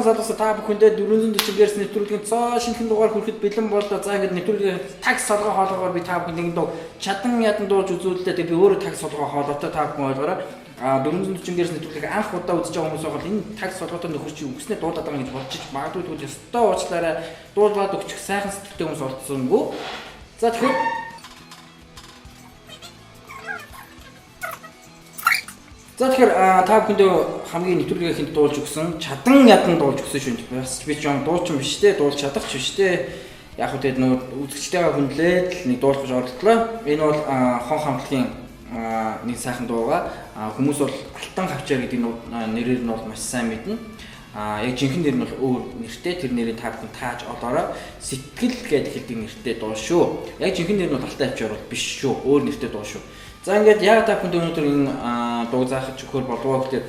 сайхан залуусаа та бүхэндээ 440 Гц нэвтрүүлгийн цоо шинэхэн дугаар хүрэхэд бэлэн боллоо. За ингээд нэвтрүүлгийн таг солгой хоолоогоор би та бүхэнд нэгэн дуу чадан ядан дууж үзүүллээ. Тэгээ би өөрөө таг солгой хоолойтой та бүхэн ойлгоорой. А 440 Гц нэвтрүүлгийг анх удаа үзэж байгаа хүмүүс бол энэ таг солгойтой нөхөр чи үгснээ дуулаад байгаа гэж бодож магадгүй тэгвэл ёстой уучлаарай. Дуулаад өгчих сайхан сэтгэлтэй хүмүүс олдсонгүй. За тэгэхээр За тэгэхээр та бүхэндээ хамгийн нэвтрүүлгийн ихэнд дуулж өгсөн, чадан ядан дуулж өгсөн шүү. Бас би ч юм дуучин биш те, дуулж чадах ч биш те. Яг хөө тэгээд нөгөө үзэгчтэйгээ хүндлээд л нэг дуулах гэж оролдлоо. Энэ бол хон хамтлагийн нэг сайхан дуугаа. Хүмүүс бол Алтан хавчаар гэдэг нэрээр нь бол маш сайн мэднэ. Яг жинхэнэ нэр нь бол өөр нэртэй. Тэр нэрийг та бүхэн тааж олоорой. Сэтгэл гэдэг хэлдэг нэртэй дуу шүү. Яг жинхэнэ нэр нь бол Алтан хавчаар бол биш шүү. Өөр нэртэй дуу шүү. За ингээд яг та бүхэнд өнөөдөр энэ дууг заахад өгөхөр болов гэхээр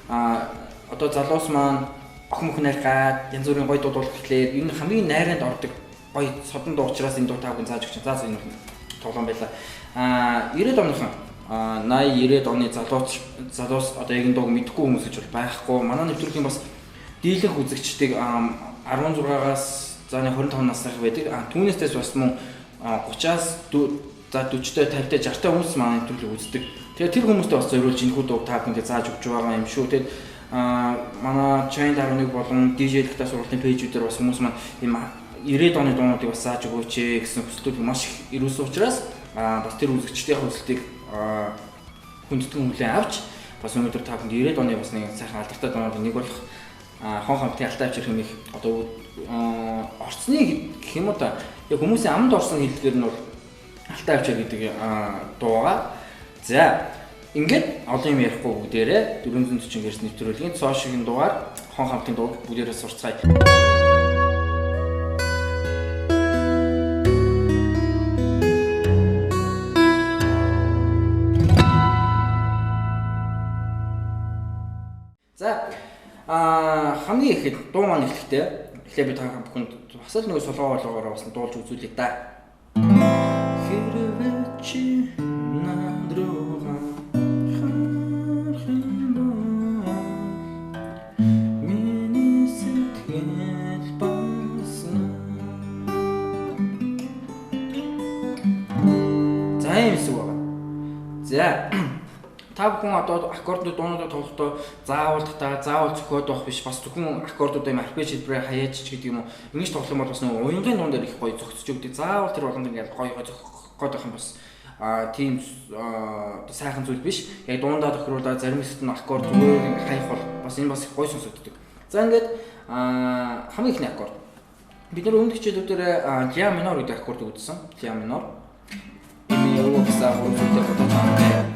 одоо залуус маань охин мөхөн наргаад янз бүрийн гоё дуу дуулах гэхлээр энэ хамгийн найранд ордог гоё содон дуу учраас энэ дуу та бүхэн зааж өгч. За энэ тоглоом байлаа. 90-ад оныхон 80 90-ад оны залуус одоо яг энэ дууг мэдэхгүй хүмүүс гэж бол байхгүй. Манай нэвтрүүлгийн бас дийлэнх үзэгчдийг 16-аас за 25 насных байдаг. Түүнээс дэс бас мөн 30-аас за 40-тэй 50-тэй 60-тай хүмүүс манай нэвтрүүлгийг үздэг. Тэгээд тэр хүмүүстээ бас зориулж энэхүү дууг та бүхэндээ зааж өгч байгаа юм шүү. Тэгээд манай Channel 11 болон DJ Лэгтаа сургуулийн пэйжүүдээр бас хүмүүс маань ийм 90-ад оны дуунуудыг бас зааж өгөөч гэсэн хүсэлтүүд маш их ирүүлсэн учраас бас тэр үзэгчдийн хүсэлтийг хүндэтгэн хүлээн авч бас өнөөдөр та бүхэнд 90-ад оны бас нэг сайхан алдартай дуунуудын нэг болох хон хамтын Алтай авчир хэмээх одоо орцны гэх юм уу та яг хүмүүсийн амд орсон хэллэгээр нь бол Алтай авчир гэдэг дуугаа. За ингээд олон юм ярихгүй бүгдээрээ 440 Гц нэвтрүүлгийн цоо шигэн дугаар хон хамтын дууг бүгдээрээ сурцгаая. За хамгийн ихэд дуу маань эхлэхдээ эхлээ би та бүхэнд бас л нэг солгой болгоороо бас дуулж үзүүлье да. Хэрвээ чи над руугаа харах юм бол миний сэтгэл басна. За ийм хэсэг байна. За та бүхэн одоо аккордууд дуунуудаа тоглохдоо заавал та заавал зөхиод байх биш бас зөвхөн аккордуудаа юм арпеж хэлбэрээр хаяаж ч гэдэг юм уу ингэж тоглох юм бол бас нэг уянгийн дуун дээр их гоё зөгцөж өгдөг. Заавал тэр болгонд ингээд гоё гоё зөхөх гээд байх юм бас тийм сайхан зүйл биш. Яг дуундаа тохируулаад зарим хэсэгт нь аккорд зүгээр ингээд хаях бол бас энэ бас их гоё сонсогддог. За ингээд хамгийн ихний аккорд. Бид нар өмнөх хичээлүүдээр ля минор гэдэг аккордыг үзсэн. Ля минор.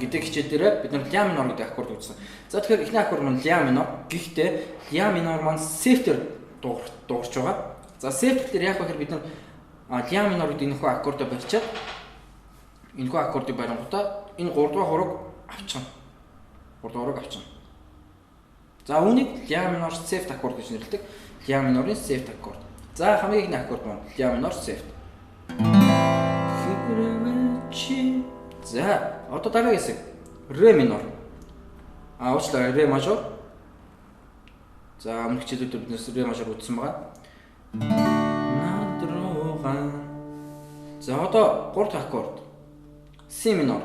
Гэдэг хичээл дээр бид нар ля минор гэдэг аккорд үзсэн. За тэгэхээр эхний аккорд маань ля минор. Гэхдээ ля минор маань сефтер дуугарч байгаа. За сефтер дээр яг гэхээр бид нар ля минор гэдэг энэхүү аккордоо барьчаад энэхүү аккордыг барингуудаа энэ 3 дугаар хураг авчихна. 3 дугаар хураг авчихна. За үүнийг ля минор сефт аккорд гэж нэрлэдэг. Ля минорын сефт аккорд. За хамгийн эхний аккорд маань ля минор сефт. За одоо дараагийн хэсэг ре минор. Уучлаарай ре мажор. За өмнөх хичээлүүд биднээс ре мажор үзсэн байгаа. Над руугаа. За одоо 3 дахь аккорд. Си минор.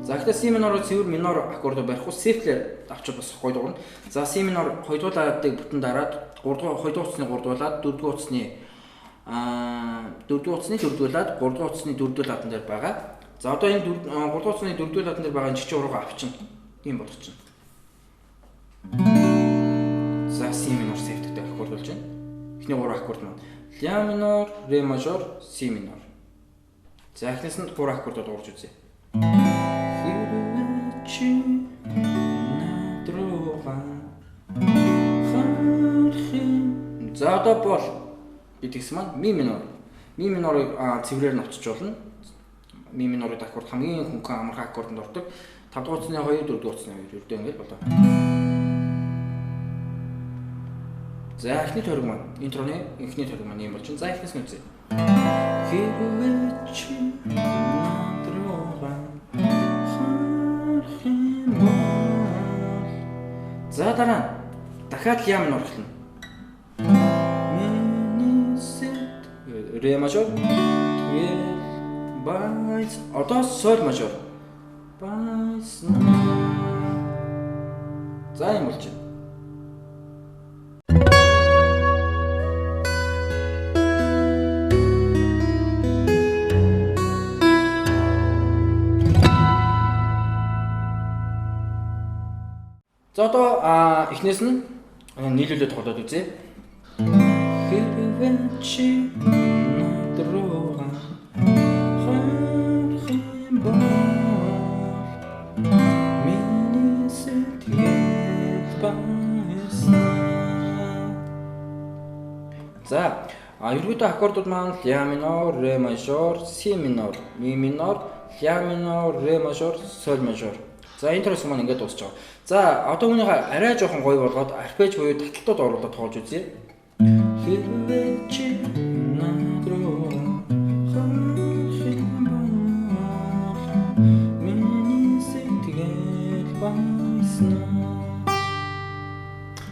За гэхдээ си минороо цэвэр минор аккордоо барихгүй сефтлэр авчвал бас гоё дуурна. За си минор хоёрдугаар бүтэн дараад 3 дугаар 2 дугаар утасны 3 дугаар 4 дугаар утасны 4 дугаар утасны 4 дугаар 3 дугаар утасны 4 дугаар ладан дээр байгаа. За одоо энэ 3 дугаар утасны 4 дугаар ладан дээр байгаа энэ чичээ уруугаа авчина. Ийм болгочихно. За си минор сефттэй аккорд болж байна. Эхний 3 аккорд маань ля минор, ре мажор, си минор. За эхнээс нь 3 аккордоо дуурж үзье. Хэрвээ чи над руугаа харах юм. За одоо бол гэдгийгс маань ми минор. Ми минорыг цэврээр нь авчиж болно. Ми минорын аккорд хамгийн хөнгөн амархан аккордонд ордог. 5 дугаар утасны 2, 4 дугаар утасны 2 ердөө ингэж болоо. За эхний тойрог маань интроны эхний тойрог маань ийм болж байна. За эхнээс нь үзье. Хэрвээ чи над руугаа харах юм бол Дахиад ля минор эхэлнэ. Миний сэт ре мажор тэгэл байс одоо соль мажор байсан. За юм болж байна. За одоо эхнээс нь нийлүүлээд тоглоод үзье. Хэрвээ чи над руугаа харах юм бол миний сэтгэл байсан. За, ерөнхийдөө аккордууд маань ля минор, ре мажор, си минор, ми минор, ля минор, ре мажор, соль мажор. За интро хэсэг маань ингээд дуусч байгаа. За одоо үүнийхээ арай жоохон гоё болгоод арпеж буюу таталтууд оруулаад тоглож үзье. Хэрвээ чи над руу харах юм бол миний сэтгэл байсан.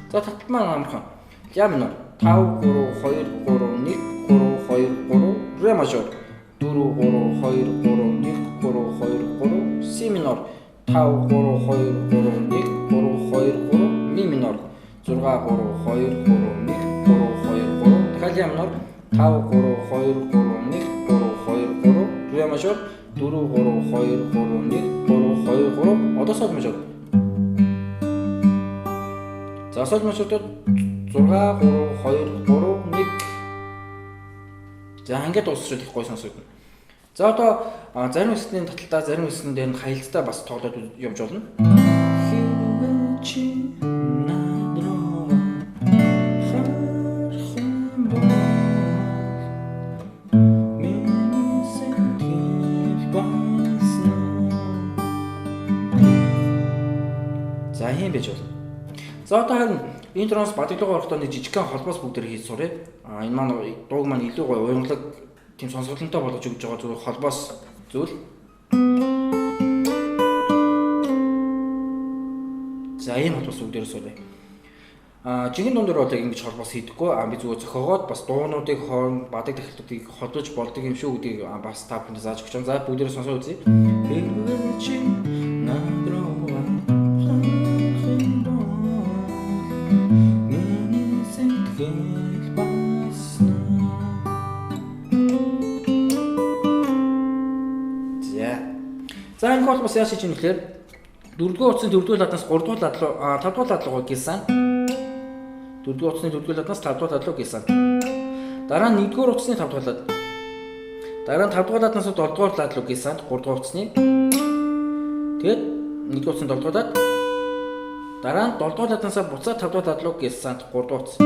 За таталт маань амархан. Ля минор 5 3 2 3 1 3 2 3 ре мажор 4 3 2 3 1 3 2 3 си минор 5 3 2 3 1 3 2 3 ми минор 6 3 2 3 1 3 2 3 дахиад ля минор 5 3 2 3 1 3 2 3 ре мажор 4 3 2 3 1 3 2 3 одоо соль мажор. За соль мажор дээр 6 3 2 3 1. За ингээд дуусчихвал их гоё сонсогдно. За одоо зарим хэсгийн таталтаа зарим хэсгэн дээр нь хаялттай бас тоглоод явж болно. Хэрвээ чи над руу харах юм бол миний сэтгэл байсан. За ийм байж болно. За одоо харин интроноос бадаг руугаа орохдоо нэг жижигхэн холбоос бүгдээр хийж суръя. Энэ маань дууг маань илүү гоё уянгалаг тийм сонсголонтой болгож өгч байгаа зүйл холбоос зүйл. За ийм холбоос бүгдээр суръя. Жинхэнэ дуун дээр бол яг ингэж холбоос хийдэггүй. Би зүгээр зохиогоод бас дуунуудыг хооронд бадаг дахилтуудыг холбож болдог юм шүү гэдгийг бас та бүхэнд зааж өгч байгаа. За бүгдээрээ сонсоо үзье. Хэрвээ чи над руу харах юм бол миний сэтгэл байсан. За энэ холбоос яаж хийж ийм гэхээр дөрөвдүгээр утасны дөрөвдүгээр ладнаас гуравдугаар лад руу тавдугаар лад руу гэлсэн. Дөрөвдүгээр утасны дөрөвдүгээр ладнаас тавдугаар лад руу гэлсэн. Дараа нь нэгдүгээр утасны тавдугаар лад. Дараа нь тавдугаар ладнаас долдугаар лад руу гэлсэн. Гуравдугаар утасны. Тэгээд нэгдүгээр утасны долдугаар лад. Дараа нь долдугаар ладнаас буцаад тавдугаар лад руу гэлсэн. Гуравдугаар утас.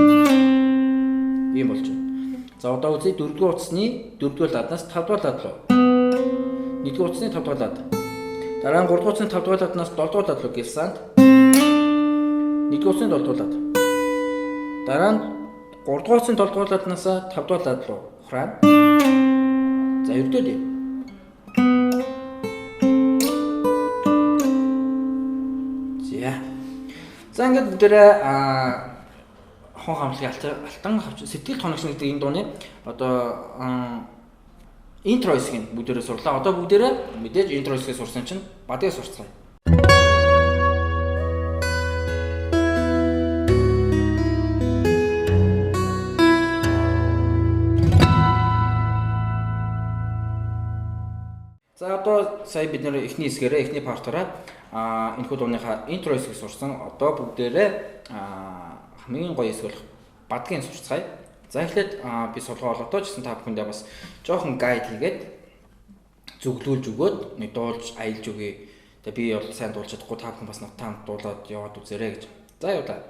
Ийм болж байна. За одоо үзье дөрөвдүгээр утасны дөрөвдүгээр ладнаас тавдугаар лад руу. Нэгдүгээр утасны тавдугаар лад. Дараа нь гуравдугаар утасны тавдугаар ладнаас долдугаар лад руу гэлсэн. Нэгдүгээр утасны долдугаар лад. Дараа нь гуравдугаар утасны долдугаар ладнаас тавдугаар лад руу ухраана. За ердөө дээ. За. За ингээд бүгдээрээ хон хамтлагийн алтан хавч сэтгэл тоногч гэдэг энэ дууны одоо интро хэсгийг бүгдээрээ сурлаа. Одоо бүгдээрээ мэдээж интро хэсгийг сурсан чинь бадыг сурцгаая. За одоо сая бид нэр эхний хэсгээрээ эхний партаараа энэхүү дууныхаа интро хэсгийг сурсан. Одоо бүгдээрээ хамгийн гоё хэсэг болох бадгийг сурцгаая. За эхлээд би судалгаа олгодоо ч гэсэн та бүхэндээ бас жоохон гайд хийгээд зөвлүүлж өгөөд нэг дуулж аялж өгье. Тэгээ би бол сайн дуулж чадахгүй та бүхэн бас нотаанд дуулаад яваад үзээрэй гэж. За явлаа.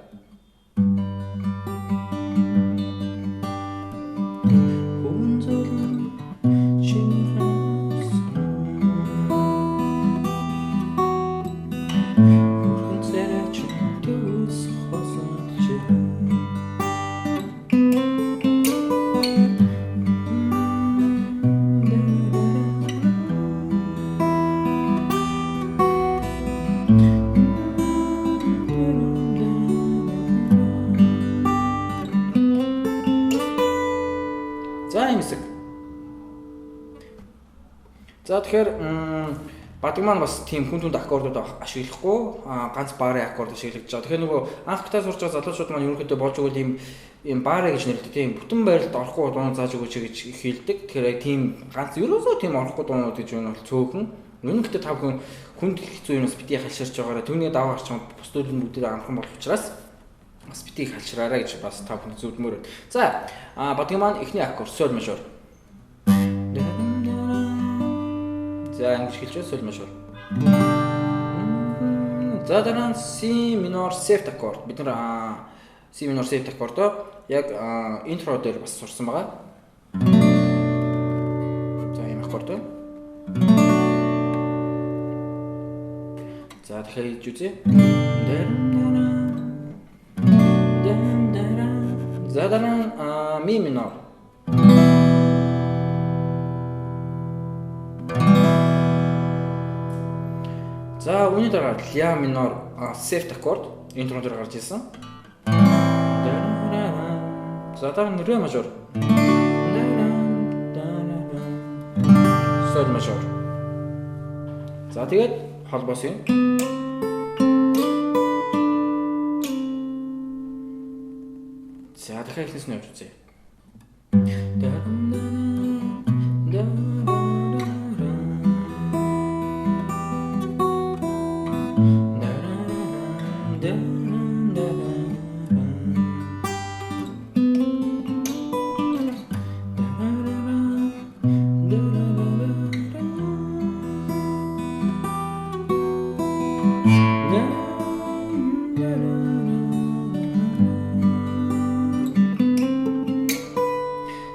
За тэгэхээр бадаг маань бас тийм хүн түнд аккордууд ашиглахгүй ганц барын аккорд ашиглаж байгаа. Тэгэхээр нөгөө анх гитар сурч байгаа залуучууд маань ерөнхийдөө болж өгвөл ийм баарэ гэж нэрлэдэг. Тийм бүтэн байралд орохгүй дуун зааж өгөөч гэж хэлдэг. Тэгэхээр яг тийм ганц ерөөсөө тийм орохгүй дуунууд гэж юу нь бол цөөхөн. Үнэхээр та бүхэн хүнд хэцүү юмс бити халширч байгаараа түүний даваа гарч байгаа бус зүйлүүд бүгдээ амархан болох учраас бас бити халшираарай гэж бас та бүхэнд зөвлөмөр. За бадгийн маань эхний аккорд соль мажор. За ингэж хэлж байна соль мажор. За дараа нь C minor септ аккорд. Бид нар C minor септ аккордоо яг интро дээр бас сурсан байгаа. За ийм аккорд байна. За дахиад хийж үзье. За дараа нь ми минор. За үүний дараа ля минор септ аккорд интро дээр гарч ирсэн. За дараа нь ре мажор. Соль мажор. За тэгээд холбоос юм. За дахиад эхнээс нь явж үзье.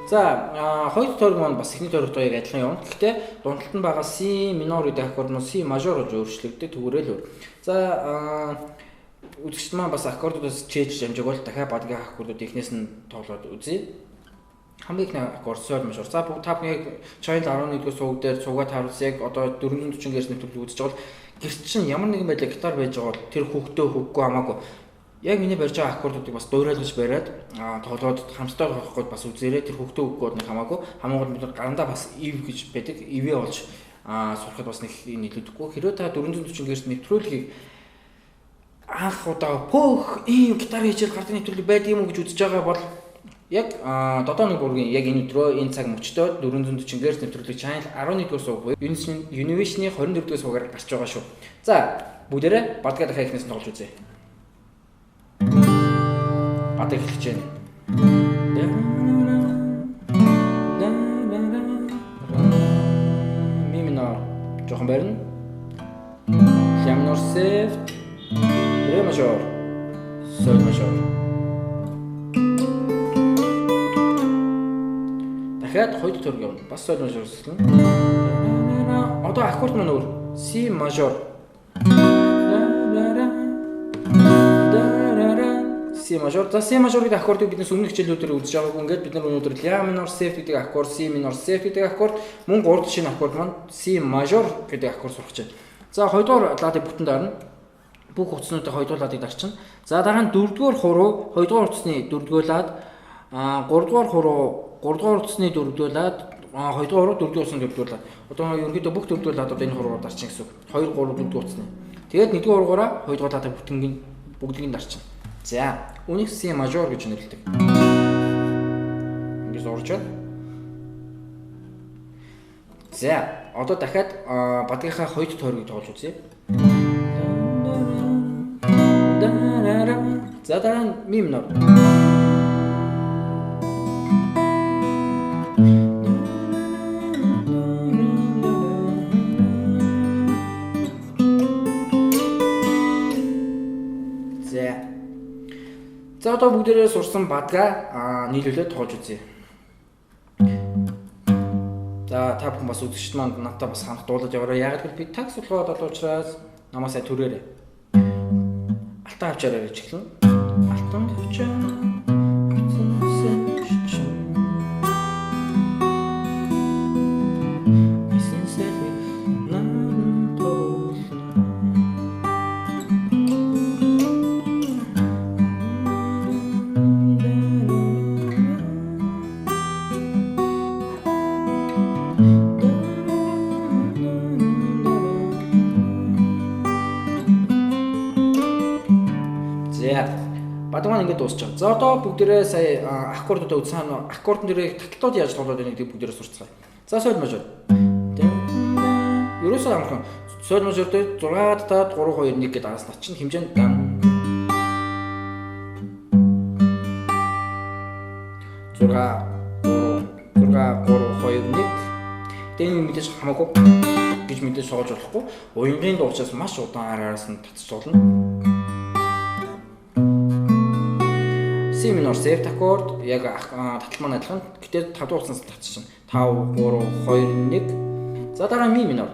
За хоёр тойрог маань бас эхний тойрогтой яг адилхан явна. Гэхдээ дундалт нь байгаа C minor гэдэг аккорд нь C major гэж өөрчлөгдөв. Тэгвэрэл өөр. За үзэгчд маань бас аккордуудаас чэйж амжааг бол дахиад бадгийн аккордууд эхнээс нь тоглоод үзье. Хамгийн эхний аккорд соль мажор. За бүгд та бүхэн яг Channel 11-р сувг дээр цугаа тааруулсан яг одоо 440 Гц нэвтрүүлэг үзэж байгаа бол гэрт чинь ямар нэгэн байдлаар гитар байж байгаа бол тэр хүүхдээ хөвггүй хамаагүй. Яг миний барьж байгаа аккордуудыг бас дуурайлгаж бариад тоглоод хамтдаа тоглох гээд бас үзээрэй. Тэр хөвгтөө хөвггүй нэг хамаагүй. Хамгийн гол бид нар гарандаа бас ив гэж байдаг. Ивээ олж сурахад бас нэг нийлүүдэхгүй. Хэрвээ та 440 Гц нэвтрүүлгийг анх удаа пөөх ийм гитар хичээл гардаг нэвтрүүлэг байдаг юм уу гэж үзэж байгаа бол яг додоо нэг бургийн яг энэ өдрөө энэ цаг мөчтөө 440 Гц нэвтрүүлэг Channel 11-р сувг буюу Univision-ы 24-р сувгаар гарч байгаа шүү. За бүгдээрээ бадгаа дахиад эхнээс нь тоглож үзье. Бадаг эхэлж байна. Ми минор жоохон барина. Ля минор септ, ре мажор, соль мажор. Дахиад хоёр тойрог явна. Бас соль мажор өсөлнө. Одоо аккорд маань өөр. C мажор. C мажор. За C мажор гэдэг аккордыг бид өмнөх хичээлүүдээр үзэж байгаагүй. Ингээд бид нар өнөөдөр ля минор септ гэдэг аккорд, C минор септ гэдэг аккорд, мөн гурав дахь шинэ аккорд маань C мажор гэдэг аккорд сурах гэж байна. За хоёрдугаар ладыг бүтэн дарна. Бүх утаснуудыг хоёрдугаар ладыг дарчна. За дараа нь дөрөвдүгээр хуруу, хоёрдугаар утасны дөрөвдүгээр лад, гуравдугаар хуруу, гуравдугаар утасны дөрөвдүгээр лад, хоёрдугаар хуруу, дөрөвдүгээр утасны дөрөвдүгээр лад. Одоо ерөнхийдөө бүх дөрөвдүгээр ладууд энэ хуруугаар дарчин гэсэн үг. 2 3 дөрөвдүгээр утасны. Тэгээд нэгдүгээр хуруугаараа хоёрдугаар ладыг бүтэнгийн бүгдийг нь дарчин. За, үүнийг C мажор гэж нэрлэдэг. Ингэж зурж байна. За, одоо дахиад бадгийнхаа хоёр тойргийг тоглож үзье. За дараа нь ми минор. За одоо бүгдээрээ сурсан бадгаа нийлүүлээд тоглож үзье. За та бүхэн бас үзэгчд маань надтай бас хамт дуулаж яваарай. Яг гэвэл би такс судалгаа болоо учраас намаас сайн төрөөрэй. Алтан авчаарай гэж эхэлнэ. Алтан авчаа. Алтан авчаа. Бадаг маань ингээд дуусч байгаа. За одоо бүгдээрээ сая аккордуудаа үзсэн. Аккордон дээрээ таталтууд яаж тоглоод байна гэдгийг бүгдээрээ сурцгаая. За соль мажор. Ерөөсөө амархан. Соль мажор дээр 6 татаад 3 2 1 гэдэг араас над чинь хэмжээнд дан 6 3 6 3 2 1. Тэгээ энэ мэдээж хамаагүй гэж мэдээж тоглож болохгүй. Уянгийн дуу учраас маш удаан араас нь татчих болно. C minor септ аккорд яг татал маань адилхан. Гэтэ 5 дугаар утаснаас татчихна. 5 3 2 1. За дараа ми минор.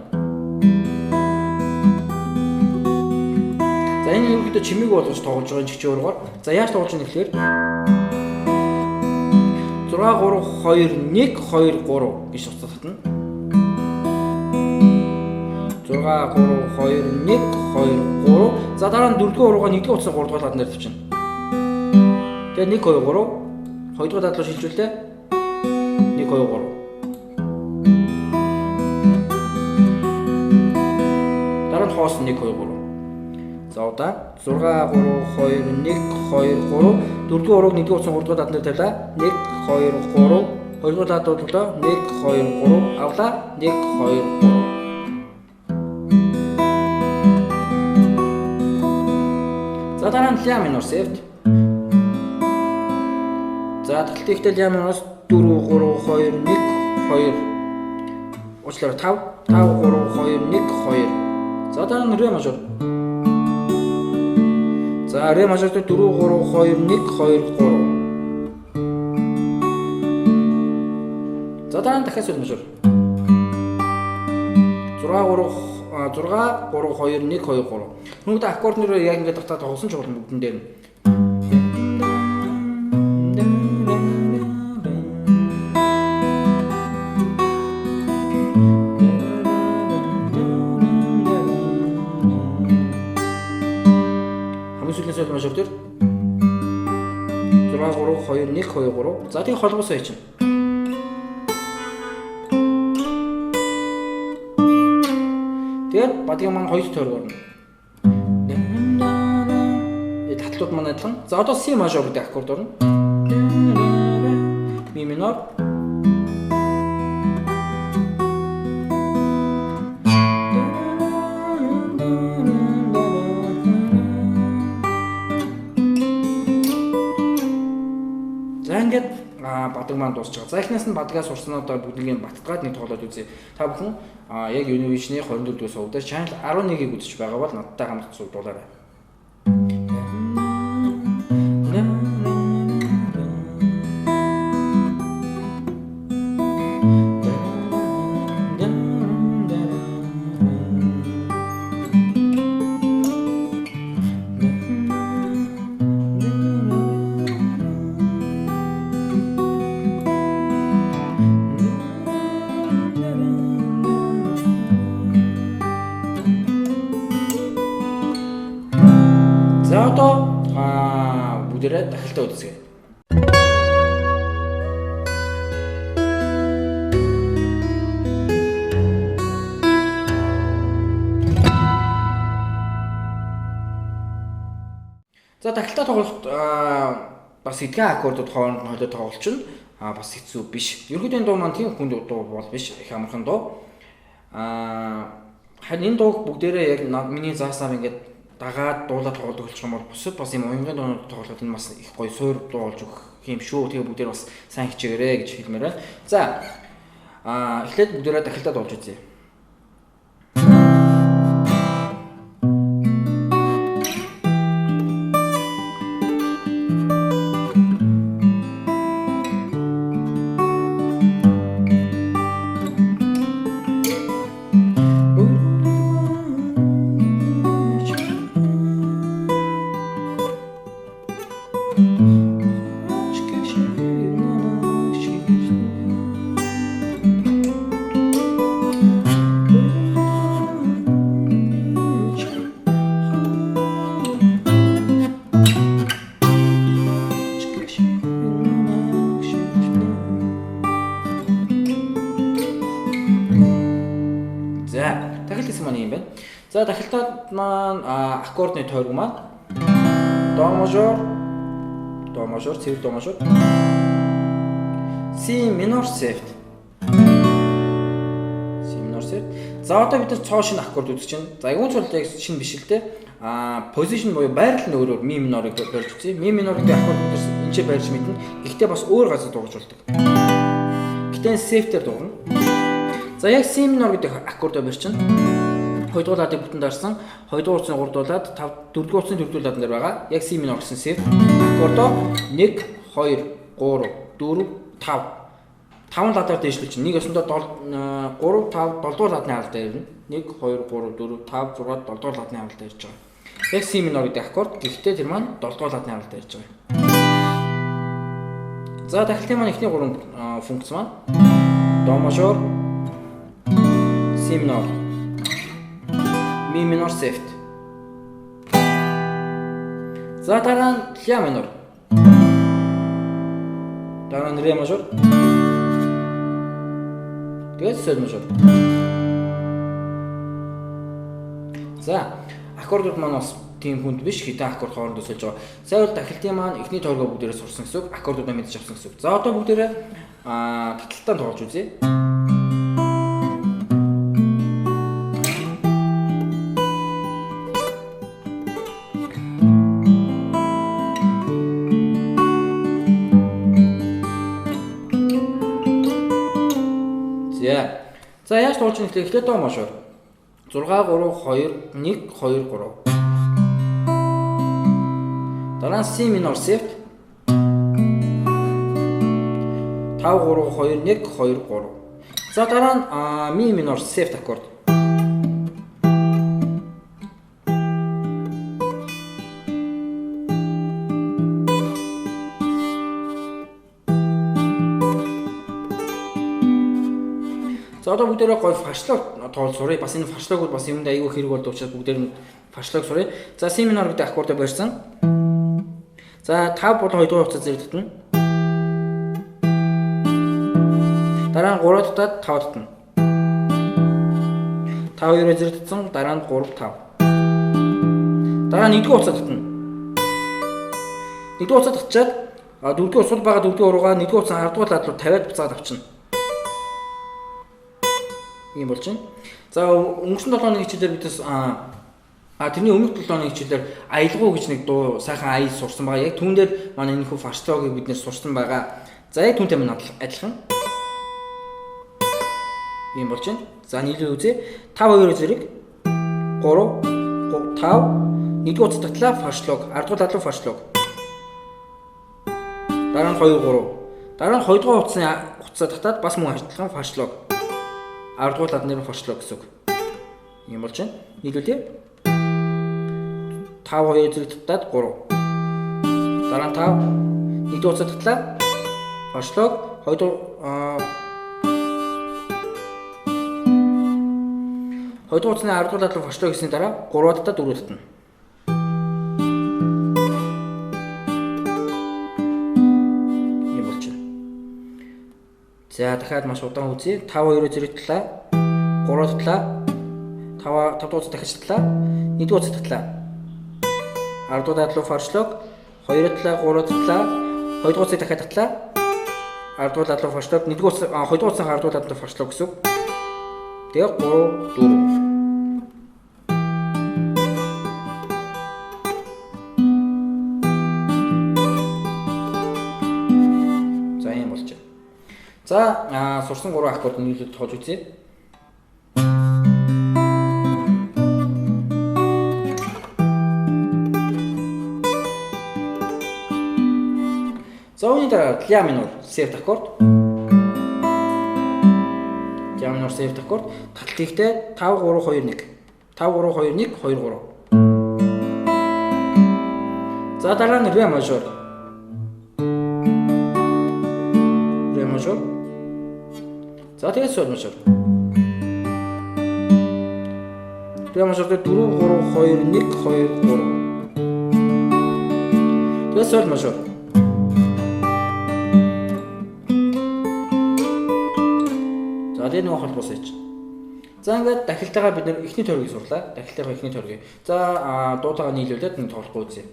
За энэ ерөнхийдөө чимээг болгож тоглож байгаа чигчээ ургаар. За яаж тоглож байгаа гэхээр 6 3 2 1 2 3 гэж утас татна. 6 3 2 1 2 3. За дараа нь 4-р уруугаа 1-р утасаар 3-р ладан дээр тавьчихна. Тэгээ 1 2 3 2 дугаар дадлуу шилжүүлээ. 1 2 3. Дараа нь хоос 1 2 3. За удаа 6 3 2 1 2 3 4-р урууг 1-р утсан 3 дугаар дадан дээр тавилаа. 1 2 3 2 дугаар дадлуу 1 2 3 авлаа. 1 2 3. За дараа нь ля минор септ. За таталт ихтэй ля минороос 4 3 2 1 2. Уучлаарай 5 5 3 2 1 2. За дараа нь ре мажор. За ре мажор дээр 4 3 2 1 2 3. За дараа нь дахиад соль мажор. 6 3 6 3 2 1 2 3. Нүгдэ аккорд нэрээр яг ингээд татаад тоглосон ч болно бүгдэн дээр нь. Хамгийн сүүлийн соль мажор дээр 6 3 2 1 2 3. За тэгээ холбоосоо хийчихнэ. Тэгээд бадгийн маань хоёр тойрог орно. Татлууд маань адилхан. За одоо C мажор гэдэг аккорд орно. Ми минор. За ингээд бадаг маань дуусч байгаа. За эхнээс нь бадгаа сурснуудаа бүгднийг баттгаад нэг тоглоод үзье. Та бүхэн яг Univision-ы 24 дугаар сувг дээр Channel 11-ийг үзэж байгаа бол надтай хамт сувдуулаарай. За одоо бүгдээрээ дахилтаа үзье. За дахилтаа тоглоход бас эдгээр аккордууд хооронд нь холио тоглолч нь бас хэцүү биш. Ерөнхийдөө энэ дуу маань тийм хүнд дуу бол биш, их амархан дуу. Харин энэ дууг бүгдээрээ яг миний зааснаар ингээд дагаад дуулаад тоглодог болчих юм бол бусад бас юм уянгийн дуунууд тоглоход энэ бас их гоё суур дуу болж өгөх юм шүү. Тэгээ бүгдээр бас сайн хичээгээрэй гэж хэлмээр байна. За эхлээд бүгдээрээ дахилтаа дуулж үзье. За дахилтаад маань аккордны тойрог маань до мажор, Do мажор, цэвэр до мажор. C minor септ. C minor септ. За одоо бид нар цоо шинэ аккорд үзэж байна. За юун ч бол яг шинэ биш л дээ. Position буюу байрлал нь өөрөөр ми минорыг барьж үзье. Ми минор гэдэг аккорд бид нар энэ ч барьж мэднэ. Гэхдээ бас өөр газар дуугаж болдог. Гэхдээ септээр дуугна. За яг C minor гэдэг аккордоо барьчихна. 2 дугаар ладыг бүтэн дарсан. 2 дугаар утасны 3 дуулаад 5 4 дугаар утасны 4 дугаар ладан дээр байгаа. Яг C minor гэсэн септ аккордоо 1 2 3 4 5 5 ладаар дээшлүүлж чинь. Нэг ёсондоо 3 5 7 дугаар ладны хаалт дээр ирнэ. 1 2 3 4 5 6 7 дугаар ладны хаалт ирж байгаа. Яг C minor гэдэг аккорд. Гэхдээ тэр маань 7 дугаар ладны хаалт ирж байгаа. За дахилтын маань эхний 3 функц маань до мажор, C minor, Mi minor септ. За дараа нь ля минор. Дараа нь ре мажор. Тэгээд соль мажор. За аккордууд маань бас тийм хүнд биш, хэдэн аккорд хоорондоо сольж байгаа. Сайн бол дахилтын маань эхний тойргоо бүгдээрээ сурсан гэсэн үг, аккордуудаа мэдэж авсан гэсэн үг. За одоо бүгдээрээ таталтаа тоглож үзье. За яаж тоглож байгаа вэ? Эхлээд до мажор. 6 3 2 1 2 3. Дараа нь C minor септ. 5 3 2 1 2 3. За дараа нь Mi minor септ аккорд. За одоо бүгдээрээ гоё фаршлог тоол суръя. Бас энэ фаршлогууд бас юмд айгүй хэрэг болдог учраас бүгдээр нь фаршлог суръя. За C minor гэдэг аккордоо барьсан. За 5 болон 2 дугаар хугацаа зэрэг татна. Дараа нь 3 татаад 5 татна. 5 2-оор зэрэг татсан, дараа нь 3 5. Дараа нь 1 дугаар хугацаа татна. 1 дугаар хугацаа татчаад 4 дугаар сул байгаа 4 дугаар уруугаа 1 дугаар хугацаа 10 дугаар лад руу тавиад буцаад авчна. Ийм болж байна. За өнгөрсөн 7 хоногийн хичээлээр бид тэрний өмнөх 7 хоногийн хичээлээр аялгау гэж нэг дуу сайхан аял сурсан байгаа. Яг түүн дээр манай энэ хүү фаршлогийг бид нэр сурсан байгаа. За яг түүнтэй минь адилхан. Ийм болж байна. За нийлээ үзье. 5 2 зэрэг 3 5 1 дугаар утас татлаа фаршлог, 10 дугаар лад руу фаршлог. Дараа нь 2 3. Дараа нь 2 дугаар утасны хуцаа татаад бас мөн адилхан фаршлог. 10 дугаар лад нэр фаршлог гэсэн үг. Ийм болж байна. Нийлүүлье. 5 2 зэрэг татаад 3. Дараа нь 5 1 дугаар утасаа татлаа. Фаршлог 2 дугаар утасны 10 дугаар лад руу фаршлог хийсний дараа 3 татаад 4 татна. Ийм болж байна. За дахиад маш удаан үзье. 5 2 зэрэг татлаа. 3 татлаа. 5 5 дугаар дахиж татлаа. 1 дугаар татлаа. 10 дугаар лад руу фаршлог. 2 татлаа, 3 татлаа. 2 дугаар дахиад татлаа. 10 дугаар лад руу фаршлог. 1 дугаар 2 дугаар 10 дугаар лад руу фаршлог гэсэн үг. Тэгээ 3 4. За ийм болж байна. За сурсан 3 аккорд нийлээд тоож үзье. За үүний дараа ля минор септ аккорд. Ля минор септ аккорд таталт хийхдээ 5 3 2 1. 5 3 2 1 2 3. За дараа нь ре мажор. Ре мажор. За тэгээд соль мажор. Ре мажор дээр 4 3 2 1 2 3. Тэгээд соль мажор. За тэгээд нөгөө холбоос хийж. За ингээд дахилтайгаа бид нэр эхний тойргийг сурлаа. Дахилтайгаа эхний тойргийг. За дуудаагаа нийлүүлээд нэг тоглохгүй үзье.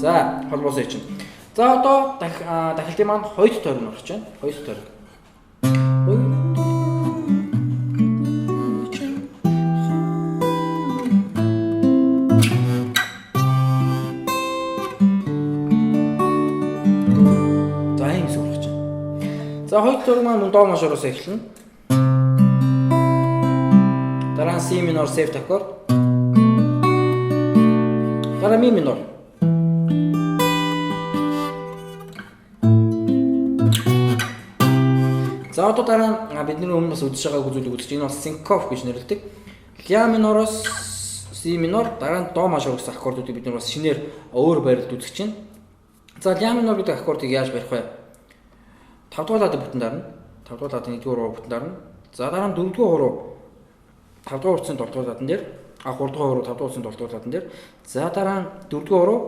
За, холбоосоо чинь. За одоо дахилтын маань хоёр дахь тойрог орж байна. Хоёр дахь тойрог. За ийм хэсэг болох чинь. За хоёр дахь тойрог маань до мажороос эхэлнэ. Дараа нь C minor септ аккорд. Дараа ми минор. За одоо дараа нь бидний өмнө бас үзэж байгаа зүйлийг үзэж энэ бол синкоп гэж нэрлэдэг. Ля минороос C минор дараа нь до мажор гэсэн аккордуудыг бид нар бас шинээр өөр байрлалд үзэж байна. За ля минор гэдэг аккордыг яаж барих вэ? 5 дугаар ладаг бүтэн дарна. 5 дугаар ладаг 1-р хуруу бүтэн дарна. За дараа нь 4-р хуруу 5 дугаар утасны 7 дугаар ладан дээр, 3 дугаар хуруу 5 дугаар утасны 7 дугаар ладан дээр. За дараа нь 4-р хуруу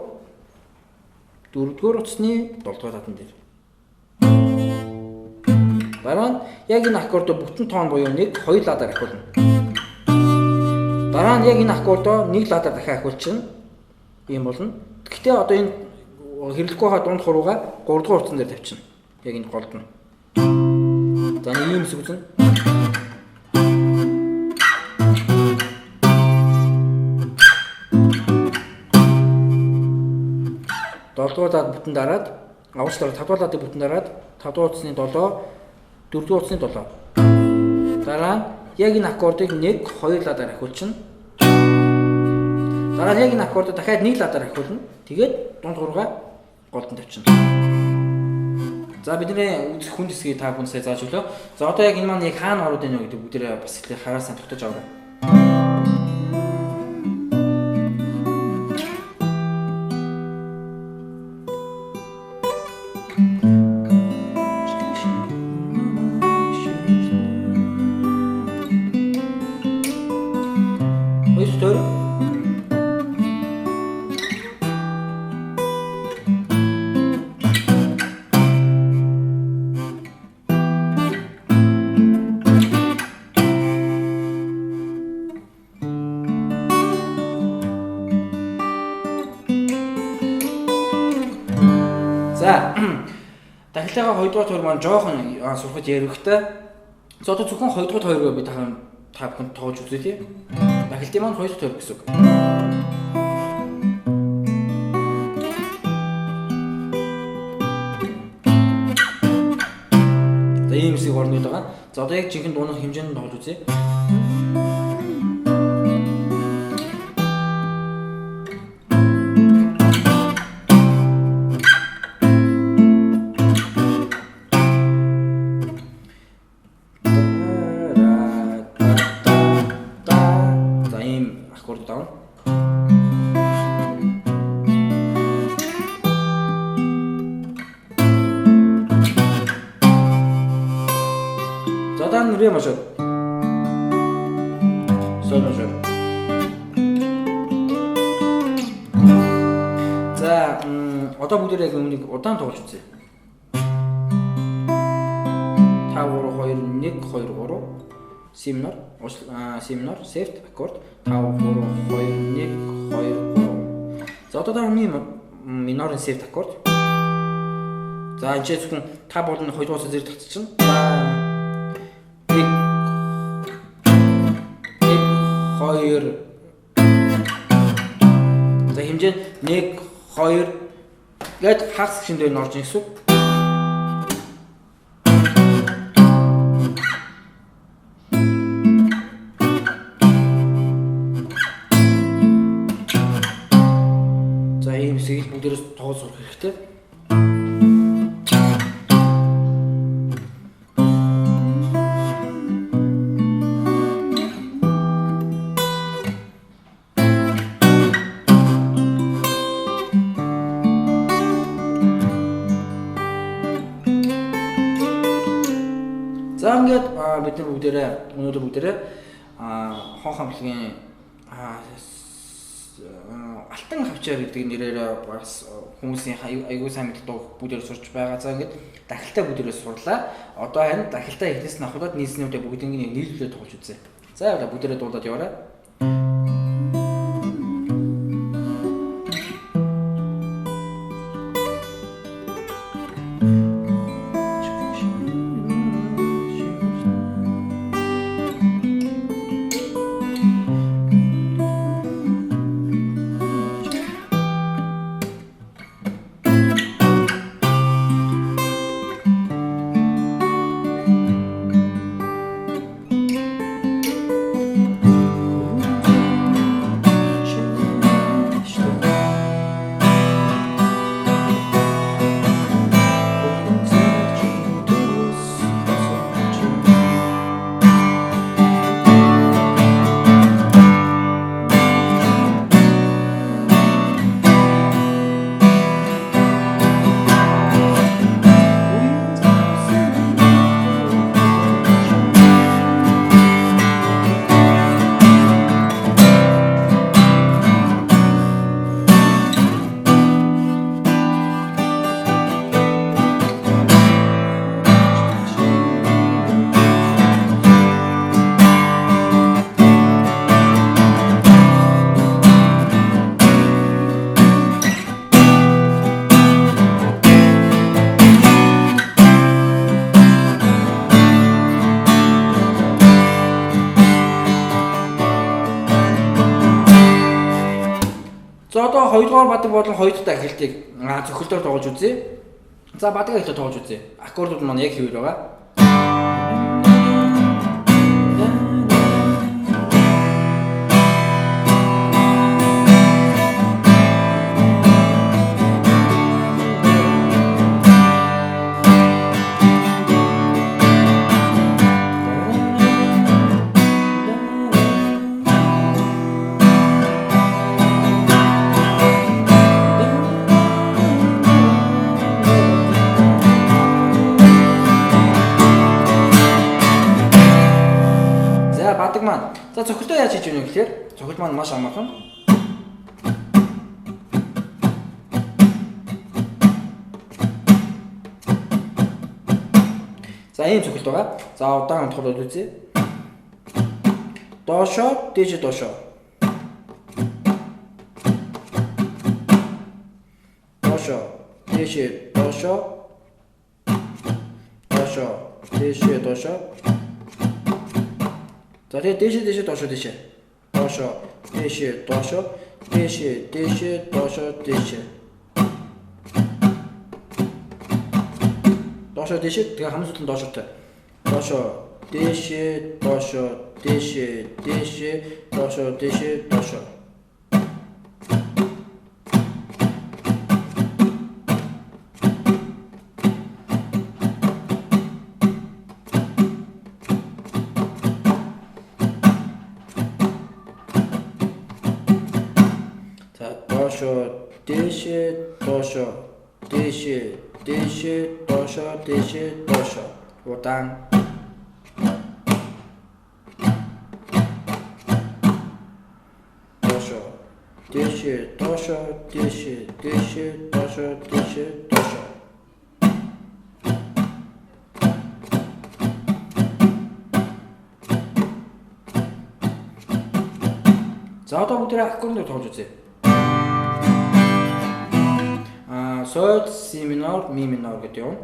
4-р утасны 7 дугаар ладан дээр. Дараа нь яг энэ аккордоо бүтэн тон буюу 1 2 ладаар ахиулна. Дараа нь яг энэ аккордоо 1 ладаар дахиад ахиулчихна. Ийм болно. Гэхдээ одоо энэ хэрэглэхгүй байгаа дунд хуруугаа 3 дугаар утсан дээр тавьчихна. Яг энэ голд нь. За нэг ийм хэсэг үзнэ. Долдугаар лад бүтэн дараад, авчлаа 5 дугаар ладыг бүтэн дараад, 5 дугаар утасны 7, 4 дугаар утасны 7. Дараа нь яг энэ аккордыг 1 2 ладаар ахиулчихна. Дараа нь яг энэ аккордыг дахиад 1 ладаар ахиулна. Тэгээд дунд хуруугаа голдон тавьчихна. За бидний үзэх хүн хэсгийг та бүхэн сая зааж өглөө. За одоо яг энэ маань яг хаана ороод ийнө гэдэг бүгдээрээ бас ихлээр хараасаа тогтож аваарай. За дахилтайгаа 2 дугаар тойрог маань жоохон сурахад яригтай. За одоо зөвхөн 2 дугаар тойрогоо би та бүхэнд тоож үзье тий. Дахилтын маань 2 дахь тойрог гэсэн үг. За ийм хэсгийг орно гэдэг байгаа. За одоо яг жинхэнэ дууны хэмжээнд тоож үзье. За дараа нь ре мажор. Сол мажор. За одоо бүгдээрээ яг үүнийг удаан тоглож үзье. 5 3 2 1 2 3 C minor, C minor, септ аккорд 5 3 2 1 2 3. За одоо дараа нь минорын септ аккорд. За энэ зөвхөн 5 болон 2 дугаар зэрэг татчихна. 1 2. За хэмжээ 1 2 гээд хагас гишүүн дээр нь орж ийн гэсэн үг. За ийм хэсгийг бүгдээрээс тоож сурах хэрэгтэй. За ингээд бид нар бүгдээрээ өнөөдөр бүгдээрээ хон хамтлагийн алтан хавчаар гэдэг нэрээр бас хүмүүсийн аягүй сайн мэддэг бүгдээр сурч байгаа. За ингээд дахилтаа бүгдээрээ сурлаа. Одоо харин дахилтаа эхнээс нь ахуулаад нийлснүүдээ бүгднийг нийлүүлээд тоглож үзье. За яваа бүгдээрээ дуулаад яваарай. За одоо 2 дугаар бадаг болон 2 дахь дахилтыг цохилдоор тоглож үзье. За бадаг эхлээд тоглож үзье. Аккордууд маань яг хэвээр байгаа. За бадаг маань. За цохилтоо яаж хийж өгнө гэхээр цохилт маань маш амархан. За ийм цохилт байгаа. За удаан унтахад үзье. Доошоо, дээшээ доошоо. Доошоо, дээшээ доошоо. Доошоо, дээшээ доошоо. За тэгээ дээшээ дээшээ доошоо дээшээ. Доошоо, дээшээ доошоо, дээшээ дээшээ доошоо дээшээ. Доошоо дээшээ тэгээ хамгийн сүүлд нь доошоотой. Доошоо, дээшээ доошоо, дээшээ дээшээ доошоо дээшээ доошоо. За доошоо, дээшээ, доошоо, дээшээ, дээшээ, доошоо, дээшээ, доошоо. Удаан. Доошоо, дээшээ, доошоо, дээшээ, дээшээ, доошоо, дээшээ, доошоо. За одоо бүгдээрээ аккордыг тоглож үзье. Соль, си минор, ми минор гэдэг юм.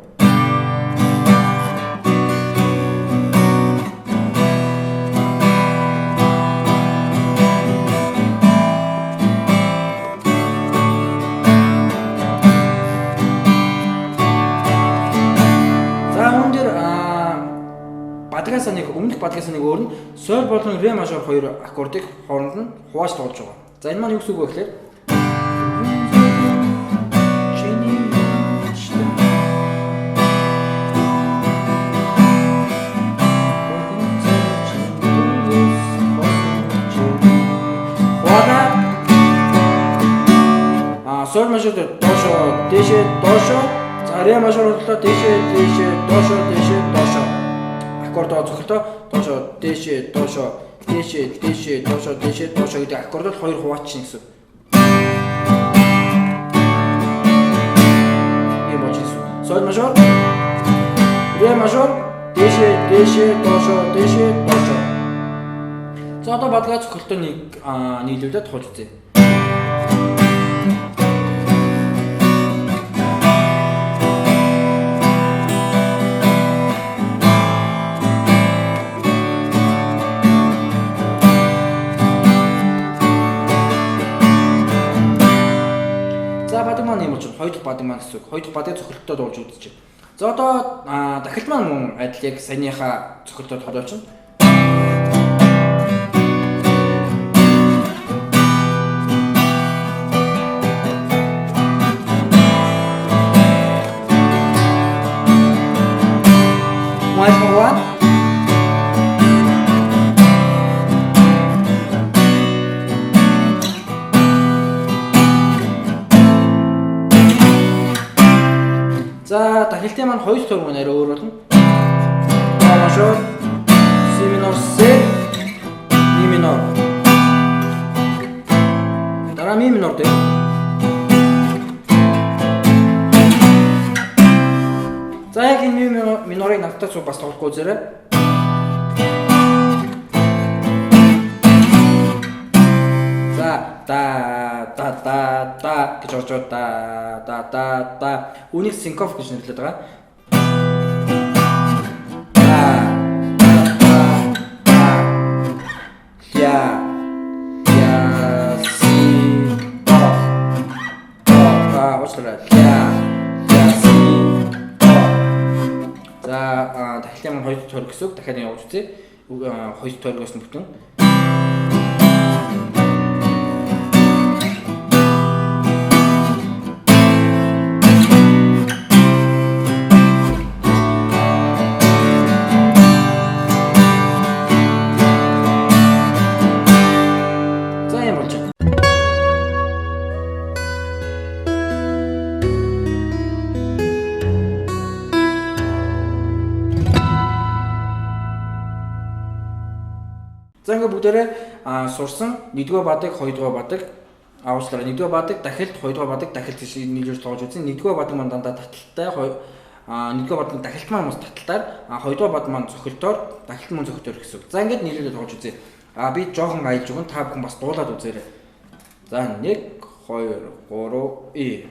За үүн дээр бадгаас нэг өмнөх бадгаас нэг өөр нь соль болон ре мажор хоёр аккордыг хооронд нь хувааж тоглож байгаа. За энэ маань юу гэсэн үг вэ гэхээр соль мажор дээр доошоо, дээшээ, доошоо. За ре мажор боллоо дээшээ, дээшээ, доошоо, дээшээ, доошоо. Аккордоо цохилтоо доошоо, дээшээ, доошоо, дээшээ, дээшээ, доошоо, дээшээ, доошоо гэдэг аккордод хоёр хуваачихна гэсэн. Ийм болж ирсэн. Соль мажор, ре мажор, дээшээ, дээшээ, доошоо, дээшээ, доошоо. За одоо бадгаа цохилтоо нэг нийлүүлээд тоглож үзье. За бадаг маань юм болж байна. Хоёр дахь бадаг маань гэсэн үг. Хоёр дахь бадыг цохилттой дуулж үзчихье. За одоо дахилт маань мөн адил яг саяныхаа цохилттой тоглож байна. One. За дахилтын маань хоёр төр арай өөр болно. До мажор, си минор, с, ми минор. Дараа ми минор дээр. За яг энэ ми минорыг надтай цуг бас тоглохгүй үзээрэй. За да да да да гэж орж байгаа. Да да да да. Үүнийг синкоп гэж нэрлэдэг байгаа. Да да да да. Я я си до. уучлаарай. Ля, ля, си, до. За дахилтын маань хоёр дахь тойрог гэсэн үг. Дахиад явуулж үзье. Хоёр дахь тойрогоос нь бүтэн. За юм болж байна. За ингээд бүгдээрээ сурсан нэгдүгээр бадаг, хоёрдугаар бадаг уучлаарай. Нэгдүгээр бадаг, дахилт, хоёрдугаар бадаг, дахилт гэж нийлүүлж тоож үзсэн. Нэгдүгээр бадаг маань дандаа таталтай, нэгдүгээр бадаг дахилт маань бас таталтаар, хоёрдугаар бадаг маань цохилтоор, дахилт мөн цохилтоор гэсэн үг. За ингээд нийлүүлээд тоож үзье. Би жоохон аялж өгөн, та бүхэн бас дуулаад үзээрэй. За 1 2 3 и.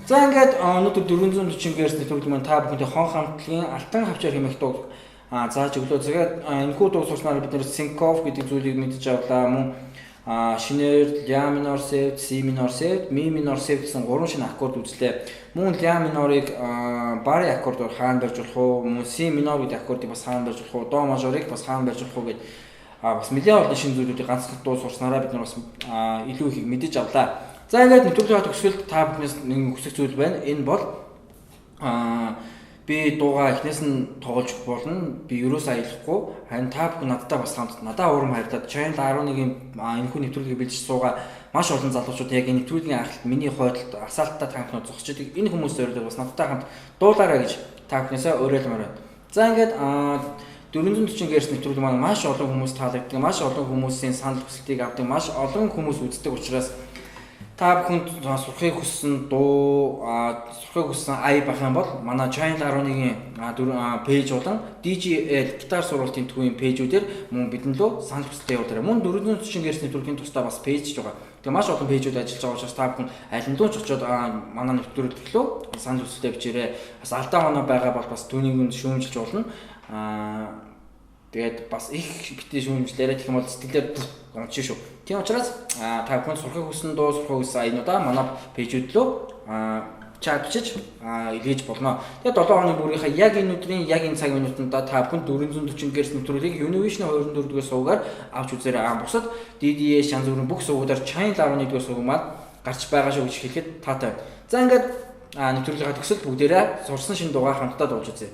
За ингээд өнөөдөр 440 Гц нэвтрүүлэг маань та бүхэнтэй хон хамтлагийн алтан хавчаар хэмээх дуу зааж өглөө. Тэгээд энэхүү дуу сурснаар бид нэр синкоп гэдэг зүйлийг мэдэж авлаа. Мөн шинээр ля минор септ, си минор септ, ми минор септ гэсэн гурван шинэ аккорд үзлээ. Мөн ля минорыг бари аккордоор хаана барьж болох уу? Мөн си минор гэдэг аккордыг бас хаана барьж болох уу? До мажорыг бас хаана барьж болох уу гэд бас нэлээд олон шинэ зүйлүүдийг ганцхан дуу сурснараа бид нар бас илүү ихийг мэдэж авлаа. За ингээд нэвтрүүлгийн төгсгөлд та бүхнээс нэг хүсэх зүйл байна. Энэ бол би дуугаа эхнээс нь тоглож болно. Би ерөөсөө аялахгүй. Харин та бүхэн надтай бас хамт надаа урам хайрлаад Channel 11-ийн энэхүү нэвтрүүлгийг бэлдэж суугаа маш олон залуучууд яг энэ нэвтрүүлгийн анхлалт миний хойдолд асаалттай танхнууд зогсож идэг. Энэ хүмүүс зориулаад бас надтай хамт дуулаарай гэж та бүхнээсээ уриалмаар байна. За ингээд 440 Гц нэвтрүүлэг маань маш олон хүмүүс таалагддаг, маш олон хүмүүсийн санал хүсэлтийг авдаг, маш олон хүмүүс үздэг учраас та бүхэнд сурахыг хүссэн дуу, сурахыг хүссэн ая байх юм бол манай Channel 11-ийн пэйж болон DJL гитар сургалтын төвийн пэйжүүдээр мөн бидэн лөө санал хүсэлтээ явуулаарай. Мөн 440 Гц нэвтрүүлгийн тусдаа бас пэйж байгаа. Тэгээ маш олон пэйжүүд ажиллаж байгаа учраас та бүхэн аль нь ч очиод манай нэвтрүүлэг лөө санал хүсэлтээ бичээрэй. Бас алдаа оноо байгаа бол бас түүнийг нь шүүмжилж болно. Тэгээд бас их битгий шүүмжлээрэй гэх юм бол сэтгэлээр гомдчих шүү. Тийм учраас та бүхэн сурахыг хүссэн дуу, сурахыг хүссэн аянуудаа манай пэйжүүд лөө чат бичиж илгээж болно. Тэгээд 7 хоногийн бүрийнхаа яг энэ өдрийн яг энэ цаг минутанд та бүхэн 440 Гц нэвтрүүлгийг Univision 24 дугаар сувгаар авч үзээрэй. Бусад DDS янз бүрийн бүх сувгуудаар Channel 11 дугаар сувг маань гарч байгаа шүү гэж хэлэхэд таатай байна. За ингээд нэвтрүүлгийн төгсөлд бүгдээрээ сурсан шинэ дугаар хамтдаа дуулж үзье.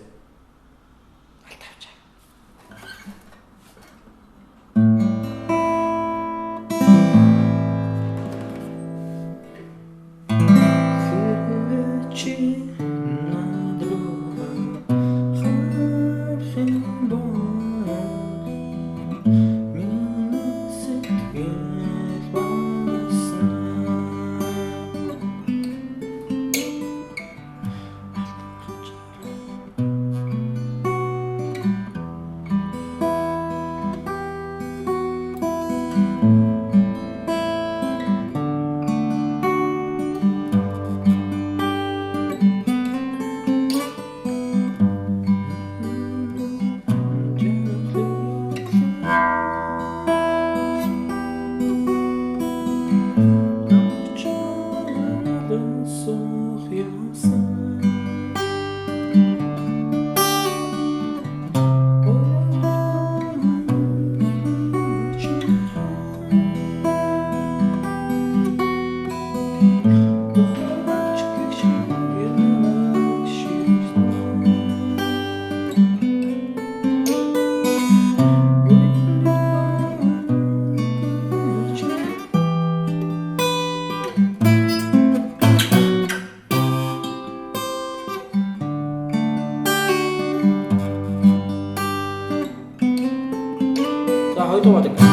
Хоёрдугаар бадаг.